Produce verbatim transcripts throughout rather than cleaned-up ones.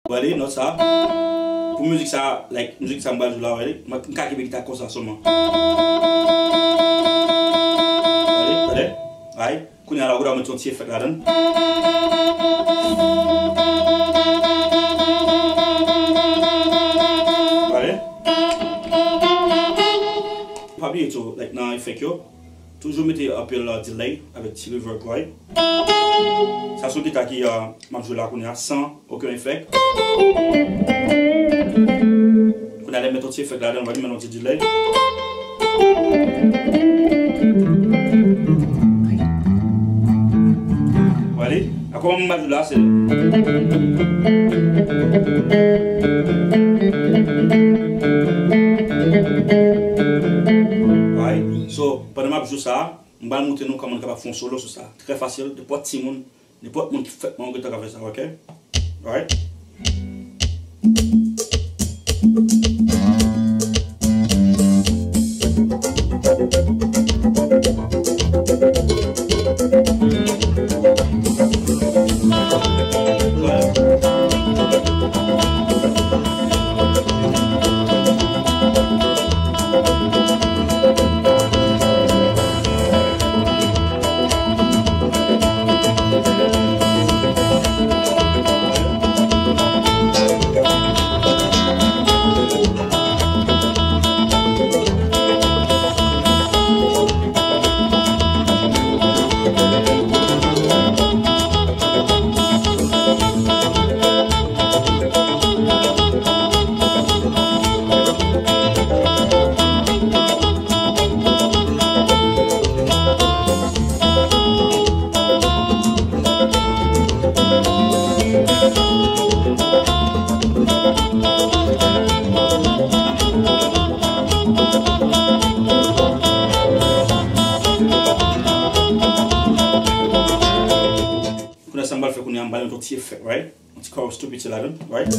Ou wè li, nòt sa. Pou mizik sa, like, mizik sa m pral jwe la, ou wè li, m, m ka kenbe gita konsa sèlman. Ou wè li, ou wè li? Ay, kounye a la, ou ta mete yon ti efèk ladan l. Ou wè li? Pa bliye tou, like, nan efèk yo, toujou mete anpil, uh, delay avèk ti reverb, right? Sa se yon gita ki, uh, m ap jwe la kounye a, san okenn efèk. Kounye a, lè m met yon ti efèk ladan, m ap met yon ti delay. Wale, a kòman m ap jwe la, se. Right? So, pandan m ap jwe sa, m pral montre nou kòman nou kapab fè yon solo sou sa. Trè fasil, nenpòt timoun, nenpòt moun ki fèt manman gentan ka fè sa, oke? Right? Kounye a sa m pral fè kounye a, m pral mete yon ti efèk, right? Yon ti chorus tou piti ladan, right?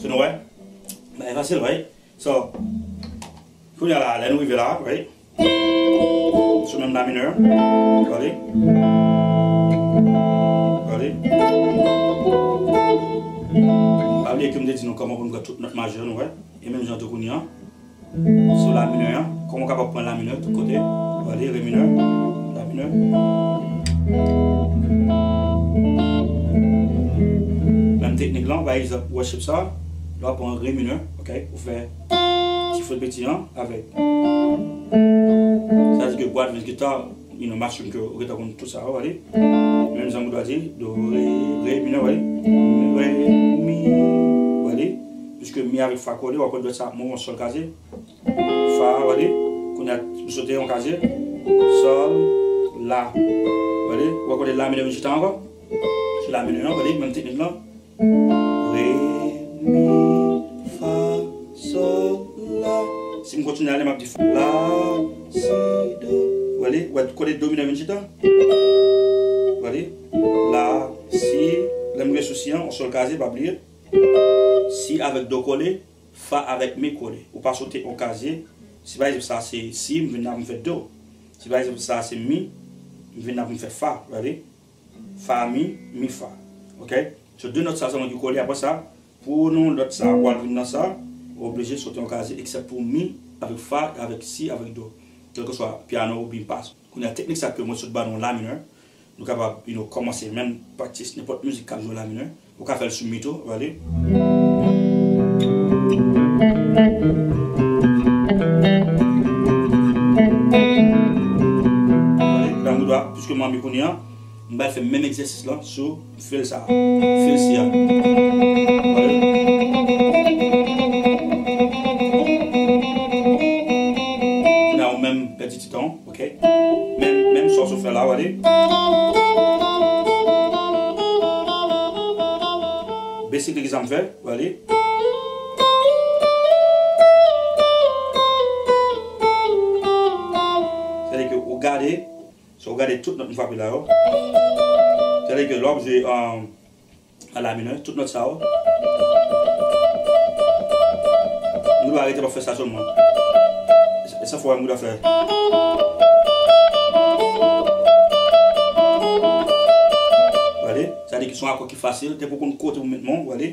So, nou wè? Bagay fasil, right? So, kounye a la, lè nou rive la, right? Sou menm la minè, gade. Gade. Pa bliye ke m te di nou kòman pou nou pran tout nòt majè, nou wè. E menm jan tou kounye a. Sou la minè an, kòman w kapab pran la minè tout kote? Ou ale re minè, la minè. Menm teknik lan, pa egzanp, ou wè chèp sa, lè w ap pran re minè, oke? Ou fè ti frèt piti an avèk. Sa vle di ke Broadway guitar, you know, machine ke ou gentan konn tout sa, ou ale. Menm jan m dwa di, do, re, re minè, ou ale. Re, mi, ou ale. Piske mi avèk fa kole, w ap pran dwèt sa, mwen, yon sèl kaze. Fa, ou ale. Kounye a, m sote yon kaze. Sòl, la. Ou ale. Ou pran la minè vin chita ankò. Sou la minè an, ou ale, menm teknik lan. Re, mi, fa, sòl, la. Si m kontinye ale, m ap di fa, la, si, do. Ou ale, ou wè, kote do minè vin chita. Ou ale. La, si, lè m gen sou si an, yon sèl kazye, pa bliye. Si avèk do kole, fa avèk mi kole. Ou pa sote yon kazye. Si pa egzanp sa se si, m vin la pou m fè do. Si pa egzanp sa se mi, m vin la pou m fè fa. Gade. Fa, mi, mi, fa. Ok? So, de nòt sa sèlman ki kole. Apre sa, pou nou lòt sa, pou al vin nan sa, ou oblije sote yon kazye, eksèp pou mi, avèk fa, avèk si, avèk do. Kèlkeswa pyano oubyen bas. Kounye a, teknik sa ke mwen sot ba nou la minè, nou kapab, you know, kòmanse menm praktis nenpòt mizik k ap jwe la minè. Ou ka fè l sou mi tou, gade. Gade, la nou dwa, piske m an mi kounye a, m pral fè menm egzèsis la sou fil sa, fil si a. Gade. Kounye a ou menm pèdi ti tan. Ok? Menm, menm sa w sot fè la, w ale. Basically, ki sa m fè, w ale. Sètadi ke ou gade, so ou gade tout nòt m frape la yo. Sètadi ke lè w ap jwe, um, a la minè, tout nòt sa yo. Nou dwe arete pa fè sa sèlman. E sa fò m dwe fè. Gade, sa di ki se yon akò ki fasil, depi w konn kote pou met men w, gade.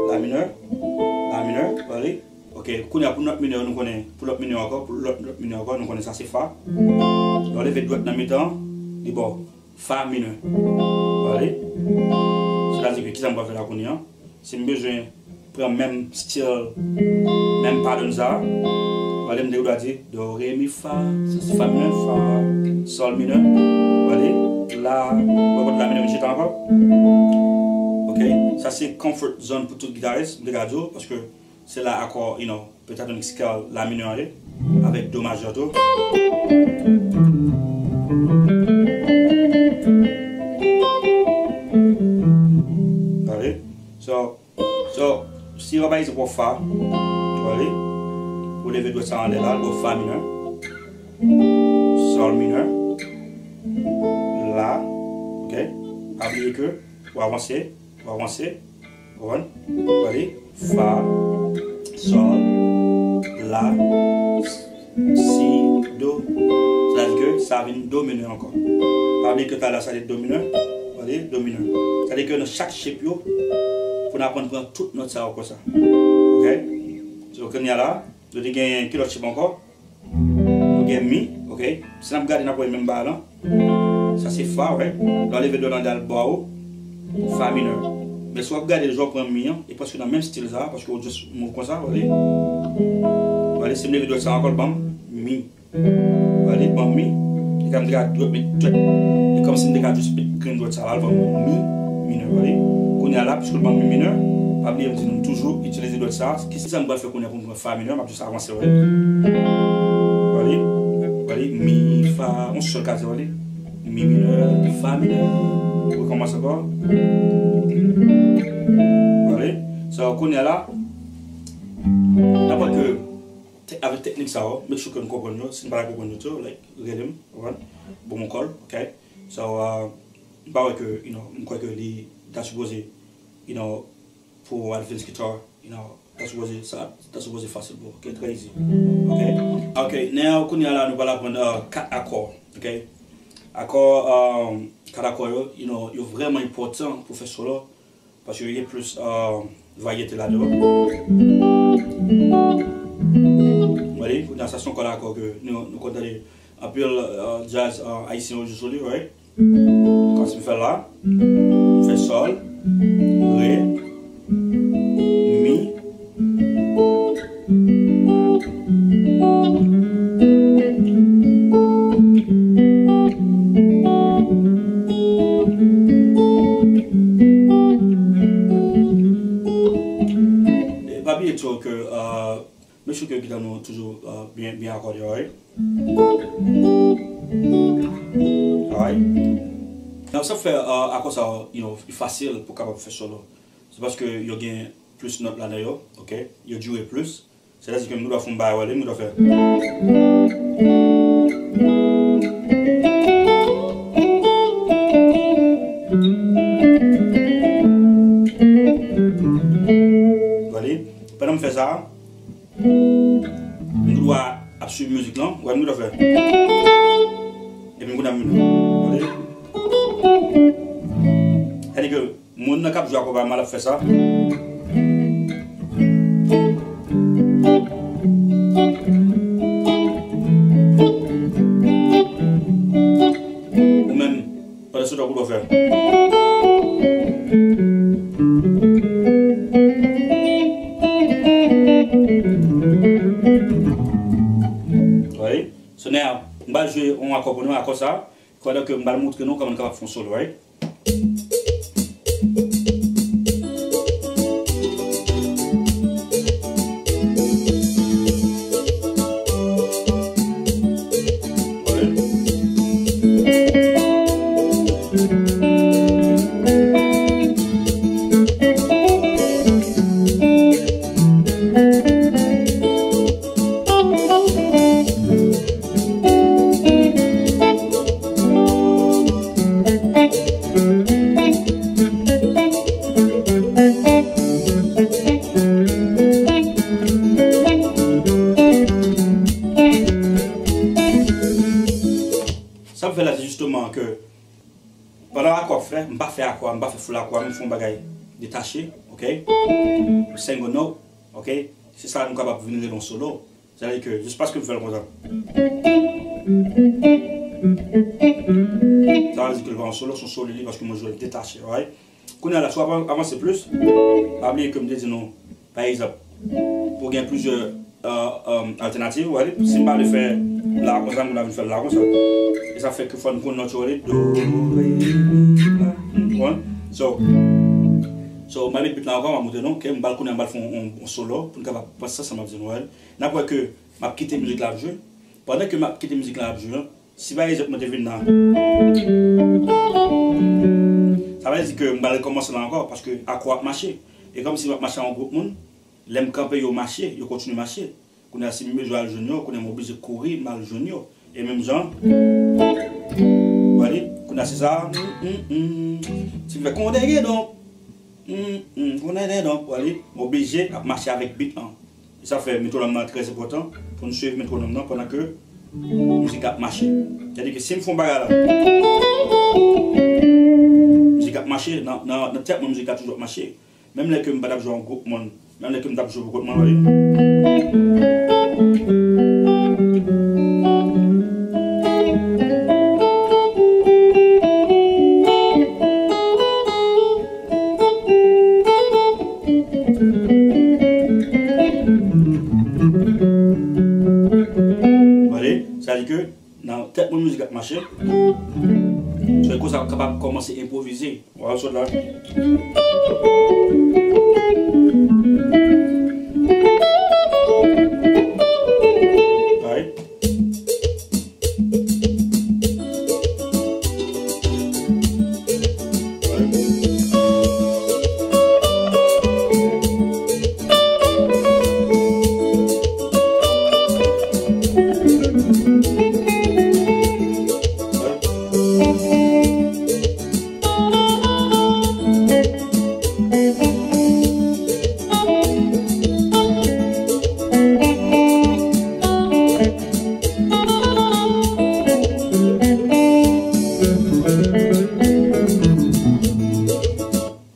La minè, la minè, gade. Ok, kounye a pou nòt minè, nou konnen, pou lòt minè ankò, pou lòt, lòt minè ankò, nou konnen sa se fa. Lè w leve dwèt nan mitan, li ba w fa minè. Gade. Sètadi ke kisa m pral fè la kounye a? Si m bezwen pran menm stil, menm pattern sa, gade m te dwe di do, re, mi, fa, sa se fa minè, fa, sòl minè, gade, la, ou wè kot la minè vin chita ankò. Ok, sa se comfort zone pou tout gitaris, m te ka di w, paske se la akò, you know, pentatonic scale la minè ale, avèk do majè tou. Gade. So, so, si w pa egzanp w fa, gade, ou leve dwèt sa anlè la, l ba w fa minè, sòl minè, la, ok? Pa bliye ke w avanse, w avanse, Konprann? Gade, fa, sòl, la, si, do. Sètadi ke sa vin do minè ankò. Pa bliye ke talè sa te do minè. Gade, do minè. Sètadi ke nan chak shape yo, pou n aprann pran tout nòt sa yo konsa. Ok? So, kounye a la, nou te gen ki lòt shape ankò? Nou gen mi, ok. Si n ap gade, n ap wè menm bagay lan. Sa se fa, right? Lè w leve dwèt lan, l ba w fa minè. Men si w ap gade, jan w pran mi an, e prèske nan menm stil sa, paske w just move konsa, w ale. W ale, si m leve dwèt sa ankò, l ban m mi. W ale, l ban m mi. E kòm m te ka dwèt met dwèt. E kòmsi m te ka just met grenn dwèt sa la, l ban m mi minè, w ale. Kounye a la, piske l ban m mi minè, pa bliye m di nou, m toujou itilize dwèt sa. Kisa m pral fè kounye a pou m pran fa minè, m ap jis avanse, w ale. W ale, w ale, mi, fa, yon sèl kazye, w ale. Mi minè, fa minè, rekòmanse ankò. W ale. So, kounye a la, n ap wè ke te-, avèk teknik sa yo, make sure ke nou konprann yo. Si n pa ta konprann yo tou, like, rele m, konprann? Bon, mwen kòl, ok? So, uh, m pa wè ke, you know, m kwè ke li ta sipoze, you know, pou advance guitar, you know, ta sipoze, sa, ta sipoze fasil pou, ok, trè easy. Ok? Ok, now, kounye a la, nou pral aprann, uh, kat akò, ok? Akò, um, kat akò yo, you know, yo vrèman enpòtan pou fè solo, paske yo gen plis, uh, varyete ladan yo. Gade, kounye a, sa se yon kòd akò ke nou, nou konn tande anpil, uh, djaz, uh, ayisyen yo jwe sou li, right? Kòmsi m fè la, m fè sòl, re, mi. E pa bliye tou ke, uh, make sure ke gita nou Toujou, euh, byen, byen akòde, alright? Alright. Nan sa fè, euh, akò sa, you know, li fasil pou kapab fè solo. Se paske yo gen plis nòt ladan yo, ok? Yo dire plis. Sètadi ke m gen dwa fè yon bagay, wale, m gen dwa fè. Wale, pandan m fè sa, m gen dwa ap swiv mizik lan, wè, m gen dwa fè. Epi m konn ap vin. Wale. Sètadi ke moun nan k ap jwe akonpayman l ap fè sa. Ou menm, pandan se tan ou dwe fè. Right? So now, m pral jwe yon akò pou nou, akò sa. Pandan ke m pral montre nou kòman n kapab fè yon solo, right? Sa m fè la, se jisteman ke pandan akò ap fè, m pa fè akò a, m pa fè full akò a, m fè yon bagay detache, ok? Single note, ok? Se sa nou kapab vin rele yon solo. Sètadi ke, jis paske m fè l konsa. Sa vle di ke l pa yon solo, se yon solo li, paske mwen jwe l detache, right? Kounye a la, si w ap avanse plis, pa bliye ke m te di nou, pa egzanp, pou gen plizyè, euh, euh, altènativ, wè, si m pa vle fè la konsa, m ta vin fè l la konsa. E sa fè ke fò n konn nòt yo, wè, do, re, mi, la, konprann? So, so, m ap met beat la ankò, m ap montre nou, ok, m pral kounye a, m pral fè yon, yon, yon solo, pou n kapab panse ansanm, m ap di nou, wè. N ap wè ke m ap kite mizik la ap jwe. Pandan ke m ap kite mizik la ap jwe, si pa egzanp mwen te vin la, sa vle di ke m pral rekòmanse la ankò, paske akò ap mache. E kòmsi m ap mache ak yon gwoup moun, lè m kanpe, yo mache, yo kontinye mache. Kounye a, si m bezwen al jwenn yo, kounye a, m oblije kouri, m al jwenn yo. E menm jan, wale, kounye a, se sa, mm, mm, mm. Si m fè konde gen donk, mm, mm, kounye a, donk, wale, m oblije ap mache avèk beat lan. E sa fè metwonòm nan trè enpòtan pou n swiv metwonòm nan pandan ke mizik ap mache. Sètadi ke si m fè yon bagay la, mizik ap mache, nan, nan, nan tèt mwen, mizik la toujou ap mache. Menm lè ke m pa t ap jwe yon gwoup moun, menm lè ke m t ap jwe pou kont mwen, wale. Wale, sa di ke nan tèt mwen mizik ap mache. So, e konsa m kapab kòmanse enpwovize. W a sot la. Alright.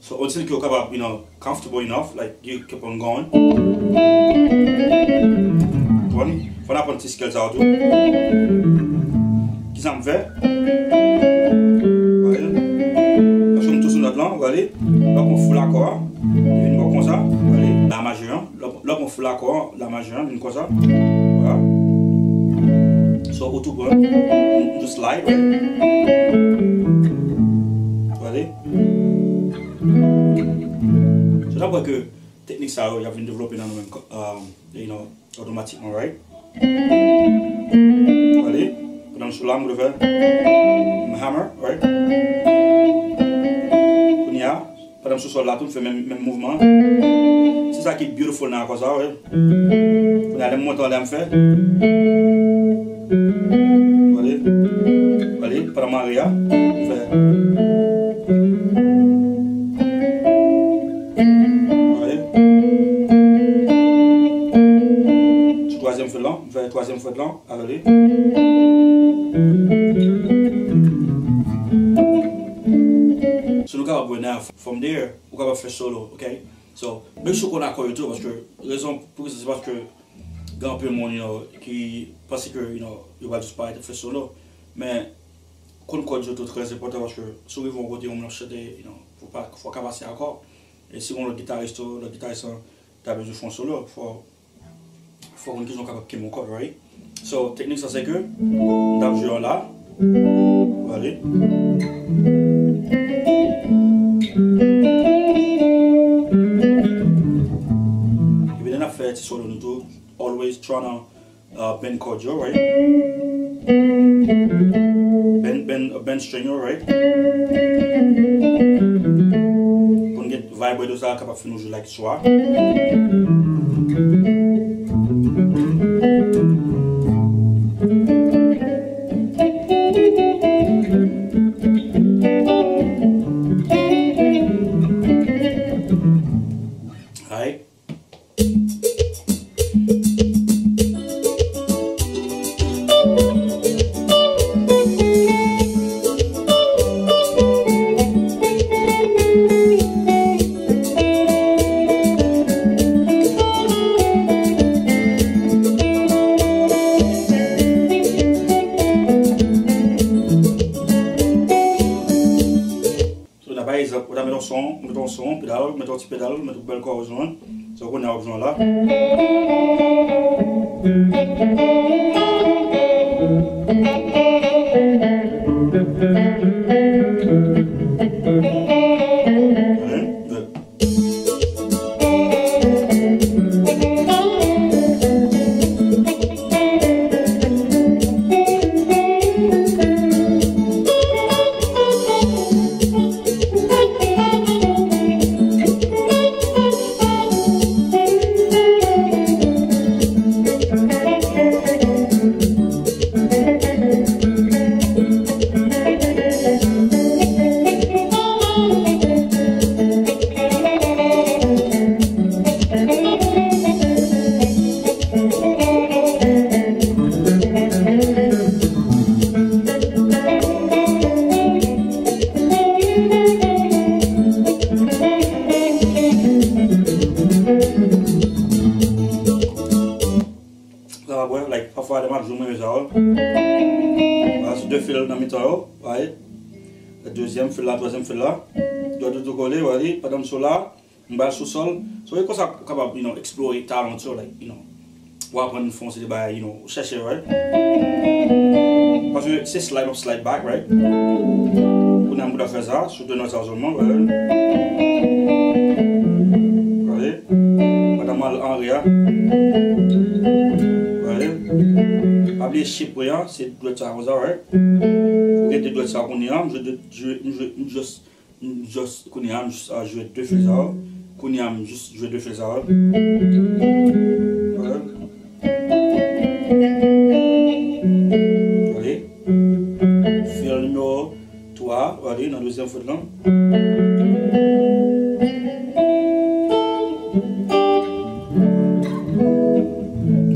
So, until ke w kapab, you know, comfortable enough, like, you keep on going. Konprann? Fò n aprann ti scale sa yo tou. Kisa m fè? Wale. Paske m tou sou nòt lan, wale. Lè w pran full akò a, li vin bò konsa, wale. La majè an. Lè w, lè w pran full akò, la majè an vin konsa. Vwala. So, ou tou pran, m just slide, right? Wale. So, n ap wè ke Teknik sa yo, y ap vin devlope nan nou menm, um, you know, otomatikman, right? Gade, pandan m sou la, m dwe fè m hammer, right? Kounye a, pandan m sou sòl la tou, m fè menm, menm mouvman an. Se sa ki beautiful nan akò sa, wi. Kounye a, lè m monte anlè a, m fè. Gade, gade, pandan m anlè a, m fè. Gade. Sou twazyèm frèt lan, m fè twazyèm frèt lan. Avè li. So nou kapab wè now, from there, ou kapab fè solo, ok? So, make sure ou konn akò yo tou, paske rezon pou ki sa, se paske gen anpil moun, you know, ki panse ke, you know, yo pral just parèt ap fè solo. Men, konn kòd yo tou trè enpòtan, paske si w rive yon kote, yon moun ap chante, you know, fò pa, fò w ka pase akò. E si yon lòt gitaris tou, lòt gitaris lan ta bezwen fè yon solo, fò Fò w konn kijan w kapab kenbe yon kòd, right? So, teknik sa se ke, m t ap jwe an la. Gade. Epi lè n ap fè ti solo nou tou, always try to, uh, bend kòd yo, right? Bend, bend, bend string yo, right? Pou n gen vibrato sa kapab fè nou jwe like swa. Alright. So, nan pa egzanp, ou ta mete yon son, ou mete yon son, pedal, mete yon ti pedal, mete yon bèl kò ou jwenn. So, kounye a w ap jwenn la. Hein? Sa va bwè, like, pafwa lè m ap jwe, mwen renmen sa yo. Vwala, sou de fil nan mitan yo, right? Dezyèm fil la, twazyèm fil la. Dwèt yo tou kole, wè li, pandan m sou la, m pral sou sòl. So, e konsa ou kapab, you know, explore talent yo, like, you know, ou aprann fè yon seri de bagay, you know, ou chèche, right? Paske se slide up, slide back, right? Kounye a m pral fè sa, sou de nòt sa sèlman, right? Gade. Pandan m al anlè a. Gade. Pa bliye chip mwen an, se dwèt sa konsa, right? Ou rete dwèt sa kounye a, m jwe de, jwe, m jwe, m just, m just, kounye a, m just, ah, jwe de fil sa yo. Kounye a, m just jwe de fil sa yo. Gade. Gade. Fil nimewo twa, gade, nan dezyèm frèt lan.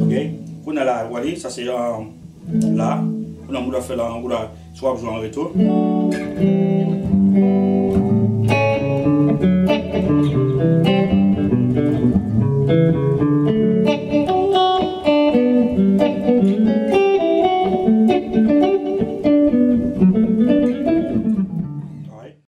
Ok. Kounye a la, gade, sa se, um, la. Kounye a, m dwe fè la, m dwe, si w ap jwe an reto.